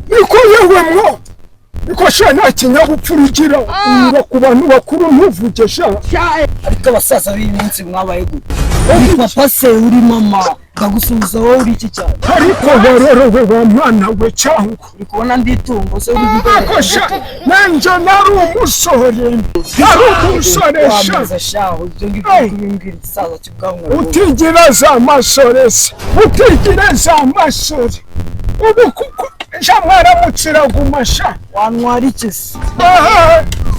Niko yewe mwo niko sha nta kinyabupfura ugira unyura ku bantu bakuru ntuvuge sha. Ariko abasaza b'iminsi mwabaye gute? Uri papa se uri mama ndagusubiza wowe uri iki cyane? Ariko warorowe wa mwana we cyangwa uri kubona nditungo se uri gukora sha? Nanjye nari umusore, nari umusore sha. Wamaze sha ibyo ngibyo kubimbwira igisaza cy'ubwanwa. Utigira za masore se, utigira za masore ubu kuko sha mwaramutse iraguma sha. Wantwara iki se?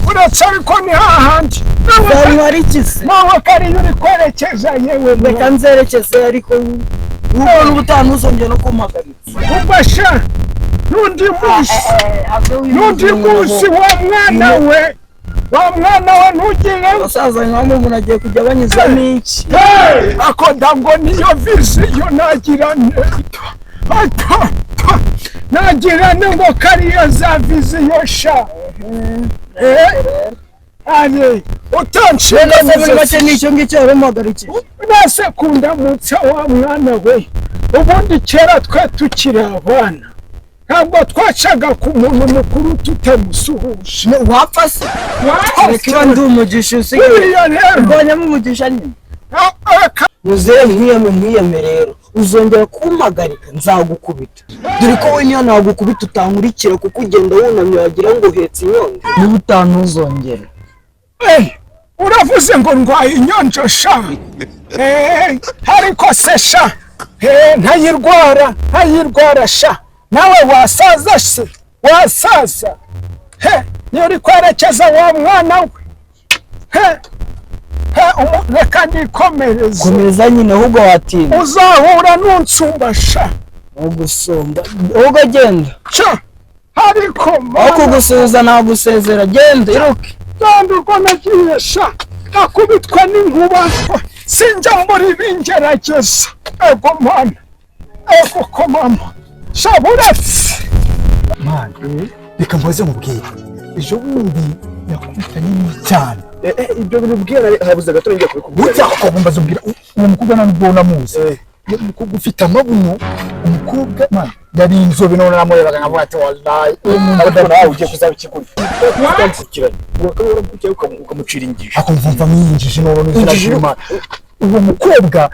Uretse ariko ni hahandi. Wantwara iki se? Nawe kariya uri kwerekeza yewe. Reka nzerekeze ariko ubona ubutaha ntuzongere no kumpagaritsa. Ubwo sha n'undi munsi, n'undi munsi wa mwana we, wa mwana we ntugire. Abasaza nkamwe umuntu agiye kujya banyuzamo iki? Ako ndango niyo viziyo nagira ne. Nagira ngo kariya za viziyo sha. Ari utanshinga muri make nicyo ngicyo waramuhagarikije. Nase kundamutsa wa mwana we. Ubundi kera twe tukiri abana ntabwo twacaga ku muntu mukuru tutamusuhuje. Wapfa se? Reka ndi umugisha usigaye. Mbonyemo umugisha nyine. Muzehe nkwiyame nkwiyame rero uzongera kumpagarika nzagukubita. Dore ko we niyo nagukubita utankurikira kuko ugenda wunamye wagira ngo uhetse inyonjo. Niba utanuzongera. Uravuze ngo ndwaye inyonjo sha. Ariko se sha ntayirwara, ntayirwara sha. Nawe wasaza se, wasaza. Niyo uri kwerekeza wa mwana we. Reka nikomereze. Komeza nyine ahubwo watinda. Uzahura n'unsumba sha. Ugusumba. Ahubwo genda. Sha. Ariko mama. Aho kugusuhuza nagusezera genda iruke. Genda urwo nagiye sha. Nakubitwa n'inkuba. Sinjya muri bingerageza. Ego mwana. Ego ko mama. Sha buretse. Mwana, reka mbaze nkubwire. Ejo bundi nakubitanye n'icyana. Ibyo bintu ubwira habuze gato ngiye kubikubwira. Burya mbaze ubwira uwo mukobwa ntabwo namuzi. Umukobwa ufite amabuno, umukobwa man yari inzobe none namurebaga nkavuga ati wallahi uwo muntu nawe ugiye kuzaba ikiguri. Ukamukiranye. Uramukira ukamucira ingisho. Akumva mwinjije none n'izina. Uwo mukobwa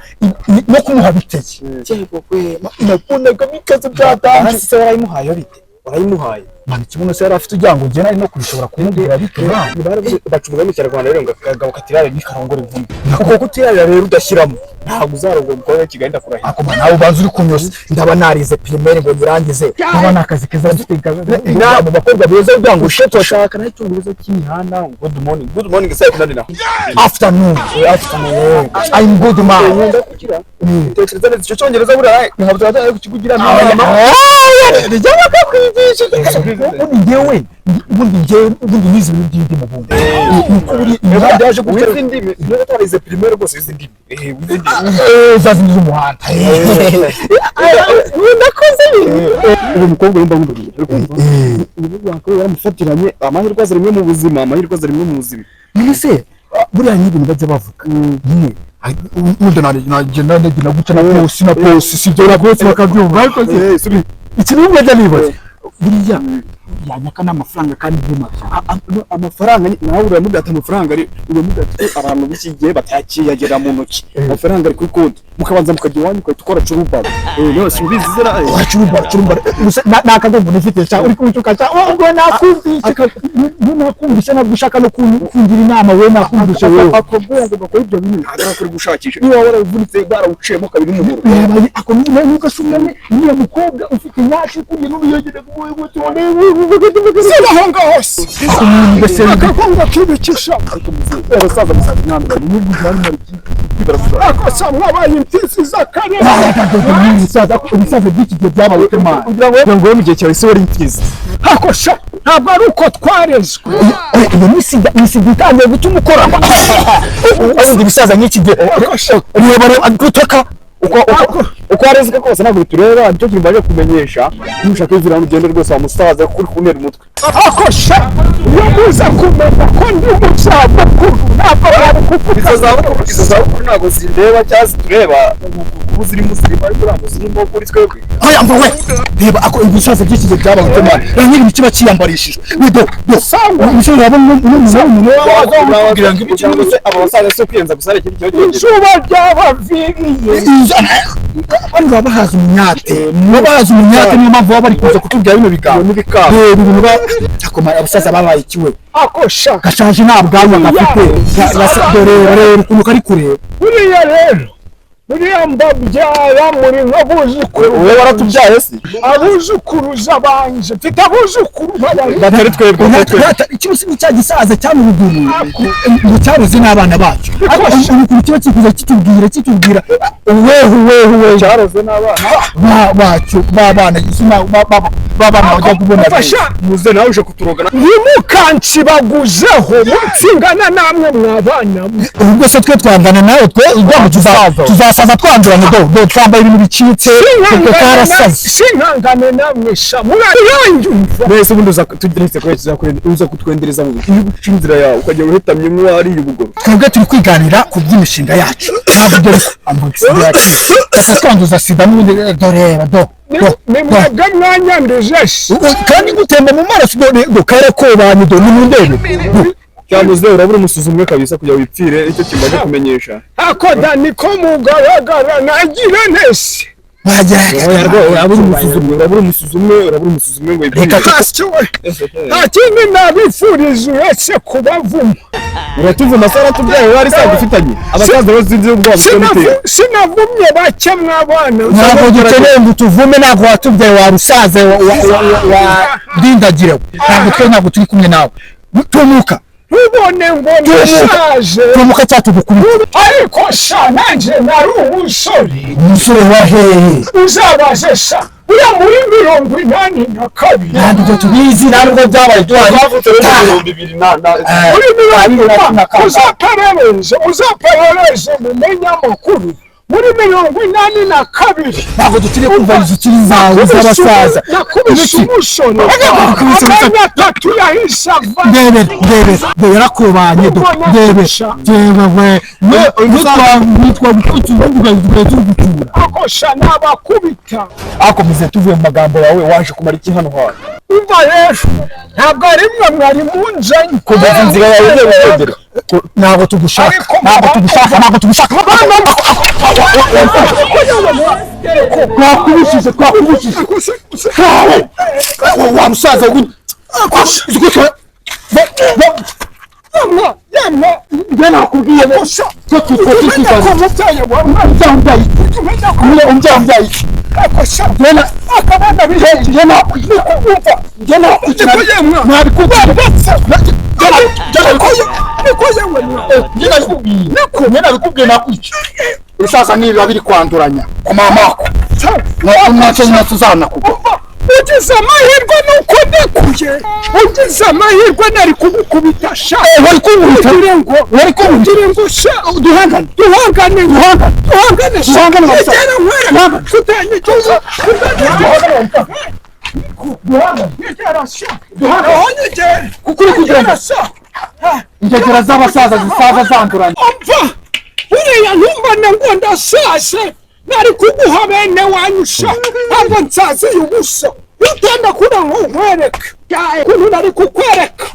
no kumuha biteye. Cyego kwe. Nakundaga bikaze byatanje. Se warayimuhaye bite? Warayimuhaye. Mwana ikibuno se yari afite ugira ngo njye nari no kubishobora kumubwira bite mwana. Baca umugani mu Kinyarwanda rero ngo akagabo katirare ntikarongore inkumi. Kuko kutirarira rero udashyiramo ntabwo uzarongora umukobwa w'i Kigali ndakurahira. Ako mwana nawe ubanza uri kunyoza ndaba narize primaire ngo nyirangize nkaba nakazi keza mfite mu bakobwa beza ugira ngo sheto shaka nayo icyongereza cy'imihanda good morning good morning saa kumi na afternoon afternoon I'm good man. Nkunda kugira tekereza neza icyo cyongereza buriya ntabwo twatangiye kukikugira rijya bakakwigisha. Ubundi njyewe ubundi njyewe ubundi nize ibintu by'indimi ubundi nuko buri imihanda yaje gutera wize indimi niba twarize primaire rwose wize indimi wize indimi za zindi z'umuhanda ndakoze uwo mukobwa yumva nkubwira ubu wakaba yaramufatiranye amahirwe aza rimwe mu buzima amahirwe aza rimwe mu buzima. None se buriya n'ibintu bajya bavuga nyine ubundi nagenda nagira gutya na bosi na bosi sibyo na bosi bakabyumva ariko ikintu bajya bibaza buriya Yanyaka n'amafaranga kandi byuma. Amafaranga nawe uramubwira ati amafaranga ari, uramubwira ati abantu b'iki gihe batakiyagera mu ntoki, amafaranga ari kuri konti, mukabanza mukajya iwanyu ugahita ukora curubaro. None ubizi zera. Curumbara, curumbara gusa ni akagongo nifite cyangwa uri kuntuka cyangwa ubwo nakumvise, nakumvise ntabwo ushaka no kungira inama wowe, nakumvise wowe. Akagongo gakora ibyo bintu ntabwo ari gushakisha niba waravunitse barawuciyemo kabiri n'umuhoro. Reba ako ntugasumane uriya mukobwa ufite nyashi kuriya n'uruyogere. Siba aho ngaho se. Mbese Akagongo kibikisha. Abasaza musaza mwambaye n'ubwo Akosa mwabaye imfizi z'akarere. Umusaza, umusaza by'iki gihe byabaye temana. Kugira ngo wowe mu gihe cyawe se wari imfizi? Akosha ntabwo ari uko twarezwe. Iyo ni sida, ni sida itangiye gutuma ukora ubundi ibisaza nk'iki gihe. Reba, reba gutaka. Uko warezwe kose ntabwo bitureba, nicyo kintu mbaje kumenyesha. Nushaka kwivira ugende rwose wa musaza, kuko uri kuntera umutwe. Akosha iyo muza kumenya ko ndi muzabukuru ntabwo bari kuvuga. Izo zabukuru ntabwo zindeba cyangwa zitureba, ubu zirimo zirimo ariko ntabwo zirimo kuri twebwe. Oya mva we, reba ako ibisaza by'iki gihe byabaye temana. Reba nk'ibi kiba cyiyambarishije we, do do Sangwa. Umusore urabona uno muntu Kugira ngo ibi cyangwa se aba basaza si ukwiyenza gusa, hari ikindi kiba cyongera. Izuba ryabaviriye. Bano baba bahaze umunyate, baba bahaze umunyate, niyo mpamvu baba bari kuza kutubwira bino bigambo n'ibikamba. Reba ibintu ba akoma abasaza babaye ikiwe. Akosha Gashaje nta bwanwa gafite. Dore reba ukuntu kari kureba. Buriya rero buriya mbabyara muri nk'abuzukuru. Wowe waratubyaye se? Abuzukuruza banje, mfite abuzukuru babiri. Batari twebwe, batari twebwe. Ikintu si cya gisaza cyamuruguru ngo cyaroze n'abana bacu, ariko ubu ukuntu kiba kikuza kitubwira wehu wehu wehu. Cyaroze n'abana Bacu b'abana b'abana bajya kubona. Mfasha. Muze nawe uje kuturoga. Ntimukanshibaguzeho mutsingana namwe mwabana mwe. Ubwo se twe twangana nawe? Twe ubwo tuzasaza twanduranye. Do do twambaye ibintu bicitse, twe twarasaze. Sinkangane namwe sha, muranyumva? Mbese ubundi uza tugeretse kure uza kutwendereza mu iyo uca inzira yawe ukajya uhetamye nk'uwariye ubugoro. Twebwe turi kwiganira ku by'imishinga yacu, ntabwo ibyo reka twanduza sida n'ubundi. Dore do do. Ni mwebwe mwanyanduje se? Kandi gutemba mu maraso, dore do karakobanye, do nimundebe. Cyangwa uze urabura umusuzumwe kabisa kugira wipfire, icyo kimbaje kumenyesha. Ako da niko mugaragara nagira ntese. Urabura umusuzumwe, urabura umusuzumwe, urabura umusuzumwe ngo wipfire. Reka Hasi we, nta kindi nabifuriza uretse kubavuma. Uratuvuma se? Waratubyaye? Wari saga ufitanye abasaza bose sinzi ubwoba bufite n'iteka. Sinavumye bake mwabana. Ntabwo dukeneye ngo utuvume, ntabwo watubyaye wa rusaza wa ndindagirewe. Ntabwo twe ntabwo turi kumwe nawe, tumuka. Ntubone ngo ndashaje. Tumuka cyatugukubita. Ariko sha nanjye nari umusore. Umusore wa hehe? Uzabaze sha, uriya muri 82. Ntabwo ibyo tubizi, nta nubwo byabaye duhari. Twavutse rero mu 2000 na Muri mirongo, uzaperereze, uzaperereze mumenye amakuru, muri 82. Ntabwo dukeneye kumva inzukiri zawe z'abasaza. Nakubise umusore Nakubise umusore. amanya atatu yahise ava. Ndebe, ndebe, ndebe yarakubanye, do ndebe ndebe we we nitwa gukutsa ubundi tugahita tugutura. Ako sha nabakubita. Akomeze tuvuye mu magambo yawe, waje kumara iki hano hantu? Umva rero, ntabwo ari mwe mwari munzanye. Komeza inzira yawe ugiye gugendera. Ntabwo tugushaka. Ariko Ntabwo tugushaka, ntabwo tugushaka. Twakubishije, twakubishije kawe wa musaza we. Yemwe. Njye nakubwiye ko Umenya ko umubyeyi wawe umubyeyi umenya ko umubyeyi umubyeyi ako sha njye na akabana bihe. Njye nakumva, njye Niko yemwe. nabikubwiye. Niko yewe. Njye nabikubwiye, njye nabikubwiye, nakwica. Ibisaza nibi biba biri kwanduranya ku mamako ntacyo ntacyo. Umva, ugize amahirwe nuko ndekuye, ugize amahirwe nari kugukubita sha. Wari kunkubita. Ugire ngo Wari kunkubita. Ugire ngo sha Duhangane. Duhangane, Duhangane. duhangane sha. Duhangane, basaza. Egera nkwereke tutanyigeza. Duhangane. Nyegera sha. Duhangane. Aho nyegera. Kuko uri kugira ngo Nyegera sha. Ingegera z'abasaza zisaza zanduranya. Umva, buriya ntumbone ngo ndashaje, nari kuguha bene wanyu sha. Ntabwo nsaziye ubusa, utenda kure ngo nkwereke. Ukuntu nari kukwereka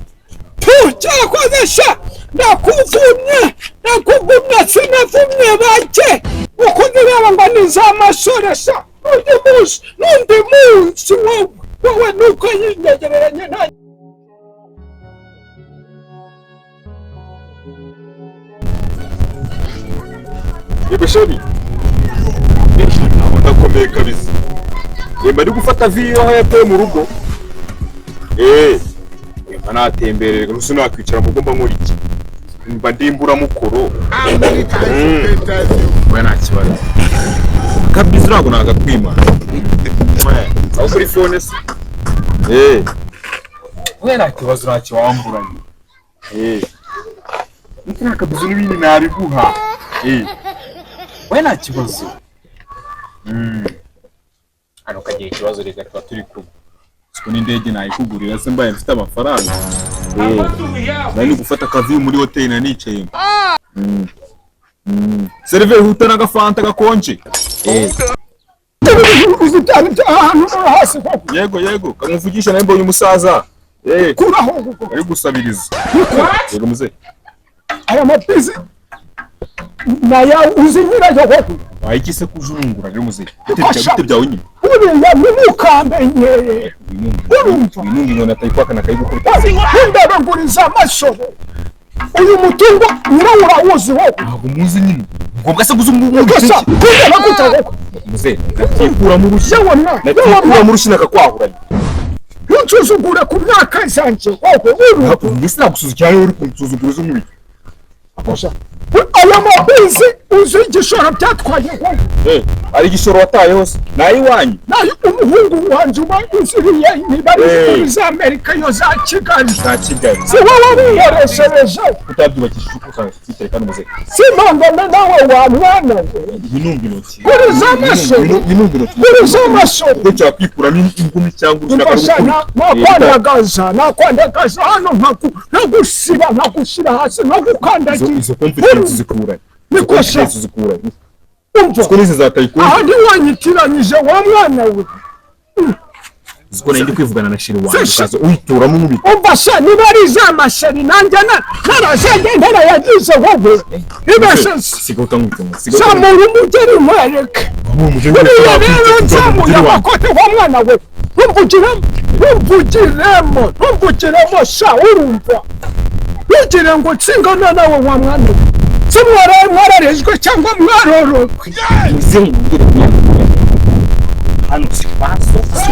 cyakoze sha, ndakuvumye, ndakuvumye, sinavumye bake uko nireba ngo ni za masore sha. N'undi munsi, n'undi munsi, wowe wowe nuko yinyegereranye nanjye. Yego chéri, ndakomeye kabisa. Yemba ndi gufata viyo aho yateye mu rugo. Yemba natembererwa nusu nakwicara mu rugo mba nkora iki? Mba ndi imburamukoro. Oya nta kibazo. Kabisa ntabwo nagakwima. Aho kuri phone se? Oya nta kibazo, ntacyo wamburanye. Niki nakabizo n'ibindi nabiguha. Oya nta kibazo. Hano kagira ikibazo, reka tuba turi kumwe. Siko n'indege nayikugurira se mbaye mfite amafaranga. Nari gufata akaviyu muri hoteli nanicayemo. Seriveri huta n'agafanta gakonje. Uzi byari ahantu hasi koko. Yego yego, kamuvugisha nawe mbonye umusaza. Kuraho koko. Ari gusabiriza. Yego muze. Aya mabizi naya uzi nyirayo koko. Wayikise kujurungura rero muze. Bite byawe nyine. Uriya ntimukamenyere. Urumva? Winunga inkoni atayikwaka nakayigukubita. Ndabaguriza amasoro. Uyu mutungo nyirawo urawuzi wowe. Ntabwo muzi nyine. Ngombwa se guza umuntu. Gusa kundeba gutya koko. Muze, natikura mu rushyi. Yewe na. Natikura mu rushyi nakakwahuranya. Ntunsuzugure ku myaka zanjye wowe urumva. Njye sinagusuzugura rero uri kunsuzugura uzi nk'ibiki. Aya mabizi uzi igishoro byatwaye wowe. Ari igishoro wataye hose. Nayo iwanyu. Nayo umuhungu wanjye uba uziriye niba ari muri za Amerika yo za Kigali. Za Kigali. Si wowe wiyoreshereje. Utabyubakishije uko usanzwe kandi muze. Simpangana nawe wa mwana we. Winunga intoki. Kuri za masoro. Winunga intoki. Kuri za masoro. Kuko cyakwikuramo ingumi cyangwa urushaka rugukubita. Nakwandagaza, nakwandagaza hano nkagusiba, nkagushyira hasi, nkagukandagira. Izo confidence zikuranye. Niko sha. Zikuranye. Umva. Siko nizi zatayikunda. Aha ntiwanyitiranyije wa mwana we. Siko nari ndi kwivugana na sheri wanjye ukaza uyituramo umubiri. Umva sha, niba ari za masheri nanjye narajenge ntarayagize wowe. Ibeshe siga utankubita. Siga zamura umugeri nkwereke. Buriya rero nzamuye amakote wa mwana we. Ntumvugiremo, ntumvugiremo, ntumvugiremo sha, urumva. Ntugire ngo nsingana nawe wa mwana we. Si mwararejwe cyangwa mwarorojwe. Hano si paso, si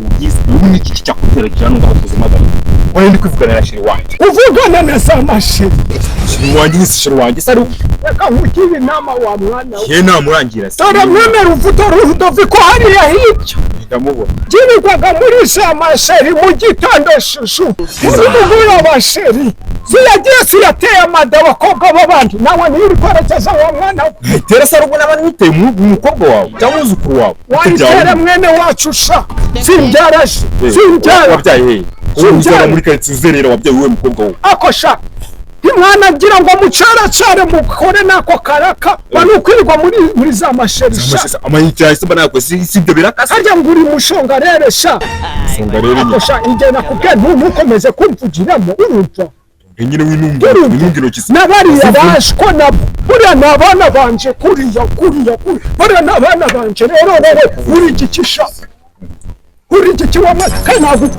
ugize ubu ni iki cyakutera cyane ngo ubuzima bwawe. Wari ndi kwivugana na sheri wanjye. Uvugana na za masheri. Sheri wanjye ni sheri wanjye sari. Reka nkugire inama wa mwana we. Ye namurangira se. Dore mwene Ruvuto Rudoviko hariya hirya. Ndamubona. Byirirwaga muri za masheri mu gitondo shushu. Muri abasheri. Ziyagiye siyateye amada abakobwa b'abandi. Nawe niyo uri kwerekeza wa mwana we. Tera sari ubwo naba niteye umukobwa wawe cyangwa umwuzukuru wawe. Wayitera mwene wacu sha. Simbyara sha. Simbyara. Wabyaye he? Simbyara muri karitsiye uzerera wabyaye uwe mukobwa wawe. Ako sha. Ntimwana agira ngo mucaracare mukore nako karaka banukwirirwa muri za masheri sha. Amayinite yahise mba nakwe si ibyo birakasa. Harya ngo uri mushongarere sha. Mushongarere nyine. Ako sha igihe nakubwiye ntukomeze kumvugiramo urumva. Nyine winunga winunga intoki. Nabariya bashko nabo buriya ni abana banje kuriya kuriya kuriya buriya ni abana banje rero wowe uri igiki sha. Uri igiki wa mwana kandi ntabwo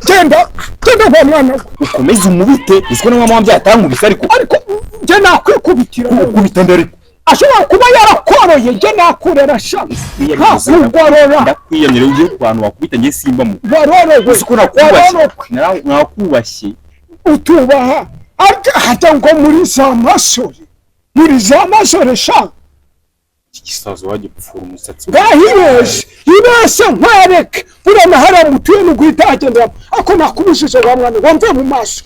genda genda wa mwana we. Ukomeze umubite uziko na mama wambyaye atankubise ariko. Ariko njye nakwikubitira. Ukubita nde ariko? Ashobora kuba yarakoroye njye nakurera sha. Nkakugorora. Ndakwiyamye rero ugiye ku bantu wakubita njye simba mu. Warorowe. Uziko nakubashye. Nakubashye. Utubaha. Hajya ngo muri za masore. Muri za masore sha. Igisazo wajya gupfura umusatsi. Ngahibeshe. Ibeshe nkwereke. Buriya na hariya mutuye ni uguhita hagendera. Ako nakubujije wa mwana wamvuye mu maso.